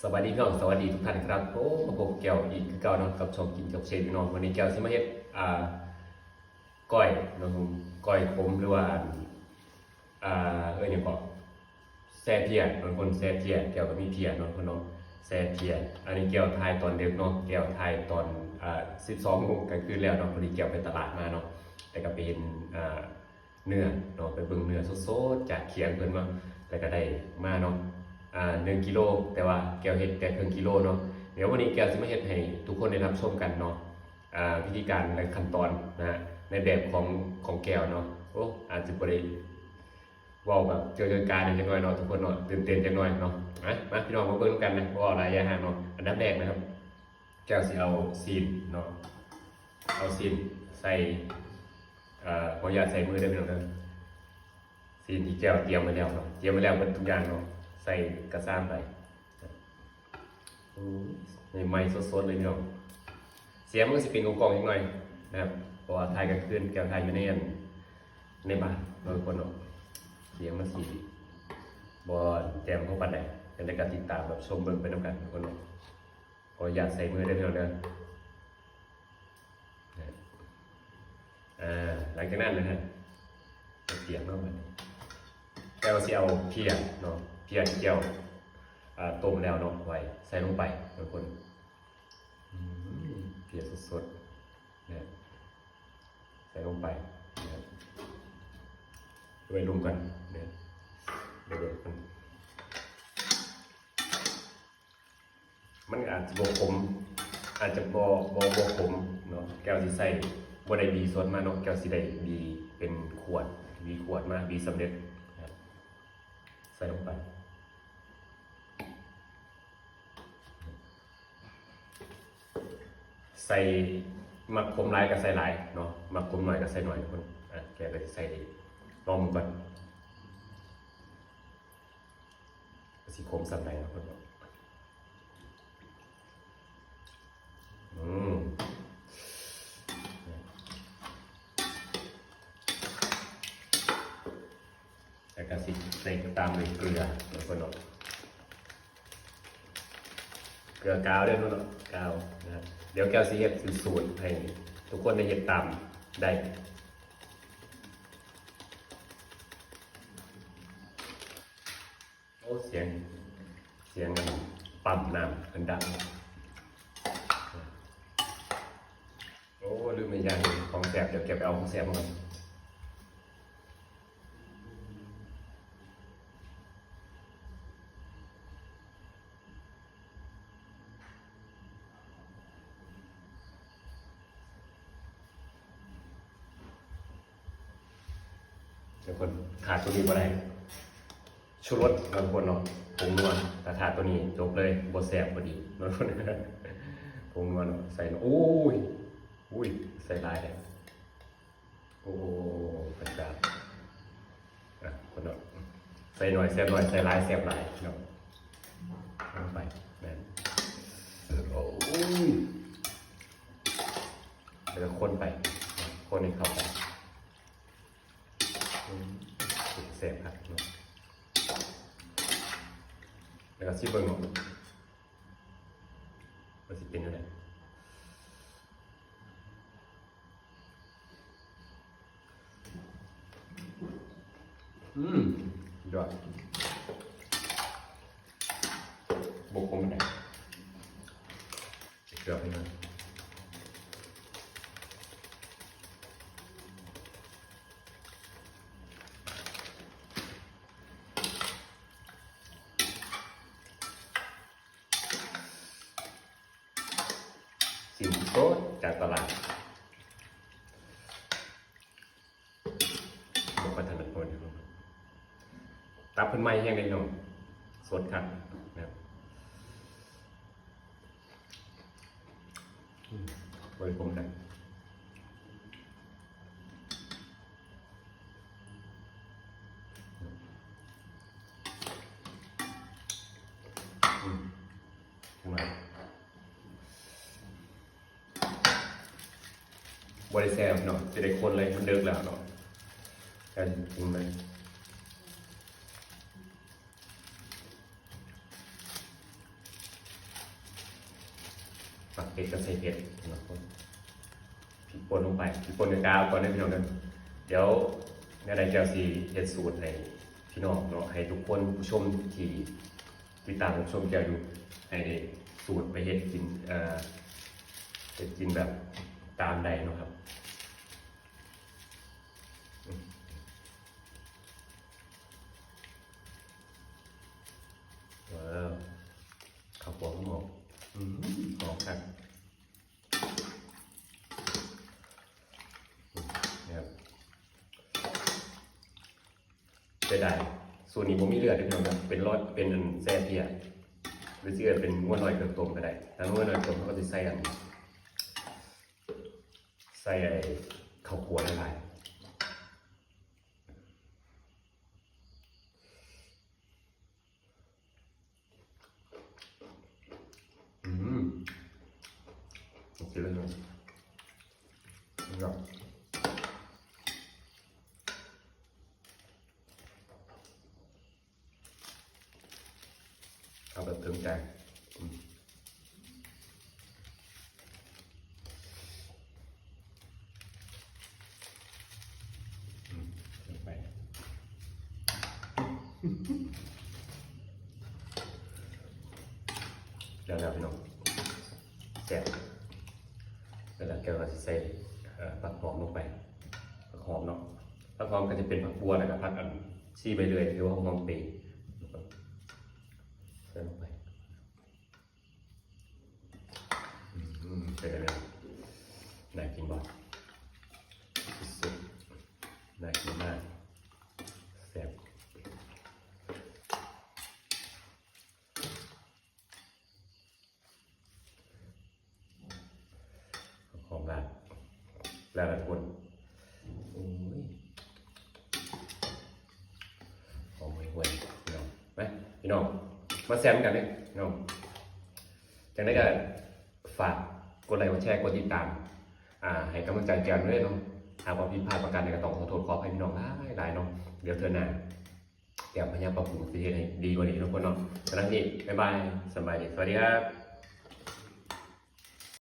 ສະບາຍດີພີ່ນ້ອງ ສະບາຍດີທຸກທ່ານຄັບ. ໂອ້ ມາພົບແກ້ວອີກຄືເກົ່າເນາະ ກັບຊ່ອງກິນກັບເຊບພີ່ນ້ອງ. ມື້ນີ້ແກ້ວຊິມາເຮັດ ອ່າ ກ້ອຍເນາະ ກ້ອຍຂົມ ຫຼືວ່າ ອ່າ ເອີ້ນຫຍັງເກາະ ແຊ່ເພຍເນາະ ທຸກຄົນ ແຊ່ເພຍ. ແກ້ວກໍມີເພຍເນາະ ທຸກຄົນເນາະ ແຊ່ເພຍ. ອັນນີ້ແກ້ວຖ່າຍຕອນເດິກເນາະ ແກ້ວຖ່າຍຕອນ ອ່າ ສິບສອງໂມງກາງຄືນແລ້ວເນາະ. ພໍດີແກ້ວໄປຕະຫຼາດມາເນາະ ແລ້ວກໍໄປເຫັນ ອ່າ ເນື້ອເນາະ ໄປເບິ່ງເນື້ອສົດໆຈາກຂຽງເພິ່ນເນາະ ແລ້ວກໍໄດ້ມາເນາະ ອ່າ ໜຶ່ງກິໂລ. ແຕ່ວ່າແກ້ວເຮັດແຕ່ເຄິ່ງກິໂລເນາະ. ດຽວວັນນີ້ແກ້ວຊິມາເຮັດໃຫ້ທຸກຄົນໄດ້ຮັບຊົມກັນເນາະ ອ່າ ວິທີການ ແລະ ຂັ້ນຕອນນະ ໃນແບບຂອງ ຂອງແກ້ວເນາະ. ໂອ້ ອາດຈະບໍ່ໄດ້ເວົ້າແບບເຈີການຫຍັງຈັກໜ້ອຍເນາະ ທຸກຄົນເນາະ ຕື່ນເຕັ້ນຈັກໜ້ອຍເນາະ. ມາ ມາ ພີ່ນ້ອງມາເບິ່ງນຳກັນນະ ບໍ່ເວົ້າຫຼາຍຢ່າງເນາະ. ອັນດັບແລກນະຄັບ ແກ້ວຊິເອົາຊີ້ນເນາະ ເອົາຊີ້ນໃສ່ ເອີ ຂໍອະນຸຍາດໃສ່ມືເດີພີ່ນ້ອງເດີ. ຊີ້ນທີ່ແກ້ວຕຽມໄວ້ແລ້ວເນາະ ຕຽມໄວ້ແລ້ວເບິດທຸກຢ່າງເນາະ ໃສ່ກະຊາມໄປ. ໂອ້ຍ ໃໝ່ໆສົດໆເລີຍພີ່ນ້ອງ. ສຽງມັນກໍຊິເປັນກ້ອງໆຈັກໜ້ອຍນະຄັບ ເພາະວ່າຖ່າຍກາງຄືນ ແກ້ວຖ່າຍຢູ່ໃນອັນ ໃນບ້ານເນາະ ທຸກຄົນເນາະ. ສຽງມັນຊິບໍ່ແຈ່ມພໍປານໃດ ຈັ່ງໃດກໍຕິດຕາມຮັບຊົມເບິ່ງໄປນຳກັນ ທຸກຄົນເນາະ. ຂໍອະນຸຍາດໃສ່ມືເດີພີ່ນ້ອງເດີ. ອ່າ ຫຼັງຈາກນັ້ນນະຮະ ເປີດເຕຍມາບັດນີ້ ແລ້ວກໍຊິເອົາເພຍເນາະ ເພຍທີ່ແກ້ວ ອ່າ ຕົ້ມແລ້ວເນາະ ໄວ້ໃສ່ລົງໄປທຸກຄົນ. ອືມ ເພຍສົດໆນະ ໃສ່ລົງໄປນະ ໄວ້ລົມກັນນະ ໄປເບິ່ງກັນ. ມັນອາດຈະບໍ່ຂົມ ອາດຈະບໍ່ ບໍ່ ບໍ່ຂົມເນາະ. ແກ້ວຊິໃສ່ ບໍ່ໄດ້ບີສົດມາເນາະ ແກ້ວຊິໄດ້ບີເປັນຂວດ ບີຂວດມາ ບີສຳເລັດນະ ໃສ່ລົງໄປ. ໃສ່ ມັກຂົມຫຼາຍກໍໃສ່ຫຼາຍເນາະ ມັກຂົມໜ້ອຍກໍໃສ່ໜ້ອຍທຸກຄົນ. ອ່ະ ແກ້ວກໍຊິໃສ່ ລອງເບິ່ງກ່ອນ ວ່າຊິຂົມສ່ຳໃດເນາະ ທຸກຄົນເນາະ. ອືມ ແລ້ວກໍຊິໃສ່ຕາມດ້ວຍເກືອເນາະ ທຸກຄົນເນາະ. ເກືອກາວເດີເນາະ ກາວນະ. ດຽວແກ້ວຊິເຮັດເປັນສູດໃຫ້ທຸກຄົນໄດ້ເຮັດຕາມໄດ້. ໂອ້ ສຽງ ສຽງອັນປ້ຳນ້ຳເພິ່ນດັງ. ໂອ້ ລືມໄປຢ່າງໜຶ່ງ ຂອງແຊບ ດຽວເກັບໄປເອົາຂອງແຊບມາກ່ອນ. ທຸກຄົນ ຂາດໂຕນີ້ບໍ່ໄດ້ ຊູລົດເນາະ ທຸກຄົນເນາະ ຜົງນົວ. ຖ້າຂາດໂຕນີ້ຈົບເລີຍ ບໍ່ແຊບພໍດີເນາະ ຜົງນົວເນາະ. ໃສ່ເນາະ ໂອ້ຍ ອຸ້ຍ ໃສ່ຫຼາຍແທ້. ໂອ້ ພະເຈົ້າ ອ່ະ ຄົນເນາະ ໃສ່ໜ້ອຍແຊບໜ້ອຍ ໃສ່ຫຼາຍແຊບຫຼາຍເນາະ. ເອົາໄປ ແມ່ນ ໂອ້ຍ ແລ້ວກໍຄົນໄປ ຄົນໃຫ້ເຂົ້າກັນ. ອືມ ເປັນຕາແຊບຄັກເນາະ. ແລ້ວກໍຊິເບິ່ງເນາະ ວ່າຊິເປັນແນວໃດ. ອືມ ຍອດ ບໍ່ຂົມປານໃດ ເກືອບໃຫ້ມັນ. ຊີ້ນສົດຈາກຕະຫຼາດ ບໍ່ຄ່ອຍຖະໜັດປານໃດ. ຕັບເພິ່ນໃໝ່ແຮງເດ້ພີ່ນ້ອງ ສົດຄັກນະ. ອືມ ບໍ່ໄດ້ຜົມກັນ. ອືມ ຈັ່ງໃດ ບໍ່ໄດ້ແຊ່ເນາະ ຊິໄດ້ຄົນເລີຍ ມັນເດິກແລ້ວເນາະ ແລ້ວຈຶ່ງເລີຍ. ໝາກເຜັດກໍໃສ່ເຜັດເນາະ ພິກປົ່ນລົງໄປ ພິກປົ່ນກາເອົາກ່ອນເດີພີ່ນ້ອງເດີ. ດຽວແນວໃດແຈ່ວຊິເຮັດສູດໃຫ້ພີ່ນ້ອງເນາະ ໃຫ້ທຸກຄົນຜູ້ຊົມທີ່ຕິດຕາມຮັບຊົມແຈ່ວຢູ່ ໃຫ້ໄດ້ສູດໄປເຮັດກິນ ເອີ ເຮັດກິນແບບຕາມໃດເນາະຄັບ. ວ້າວ ເຂົ້າຂົ້ວຫອມ ອືມ ຫອມຄັກ ອືມ ນີ້ຄັບ. ເສຍດາຍ ສູດນີ້ບໍ່ມີເລືອດເດ້ພີ່ນ້ອງນະ ເປັນລອດ ເປັນອັນແຊ່ເພຍ ຫຼືຊິເອີ້ນເປັນງົວນ້ອຍເຄືອງຕົ້ມກໍໄດ້. ຖ້າງົວນ້ອຍເຄື່ອງຕົ້ມ ເຮົາກໍຊິໃສ່ອັນ ໃສ່ໄອ້ເຂົ້າຂົ້ວຫຼາຍໆ. ອືມ ໂອເຄເລີຍເນາະ ເອົາແບບເຖິງໃຈ ອືມ. ອືມ ໃສ່ໄປ ແລ້ວໆ ພີ່ນ້ອງ ແຊບ. ແລ້ວແກ້ວກໍຊິໃສ່ ເອີ ຜັກຫອມລົງໄປ ຜັກຫອມເນາະ ຜັກຫອມກໍຈະເປັນຜັກບົ່ວ ແລ້ວກໍຜັກອັນ ສີ່ໃບເລື່ອຍ ຫຼືວ່າຫອມເປ ໃສ່ລົງໄປ. ອືມ ເປັນຈັ່ງໃດ ໜ້າກິນບໍ່? ສຸດ ໜ້າກິນມາກ ແຊບ ຫອມຫຼາຍ ແລ້ວລະທຸກຄົນ ໂອ້ຍ ຫອມຫວຍໆ ພີ່ນ້ອງ. ມາ ພີ່ນ້ອງ ມາແຊມກັນເດ້ພີ່ນ້ອງ. ຈັ່ງໃດກໍຝາກກົດໄລ ກົດແຊ ກົດຕິດຕາມ ອ່າ ໃຫ້ກຳລັງໃຈແຈ່ວເດີເນາະ. ຫາກວ່າຜິດພາດປະການໃດກໍຕ້ອງຂໍໂທດຂໍອະໄພພີ່ນ້ອງຫຼາຍໆເນາະ. ດຽວເທື່ອໜ້າແຈ່ວພະຍາປັບປຸງຊິເຮັດໃຫ້ດີກວ່ານີ້ທຸກຄົນເນາະ. ສຳລັບນີ້ ບາຍບາຍ ສະບາຍດີ ສະຫວັດດີຄັບ.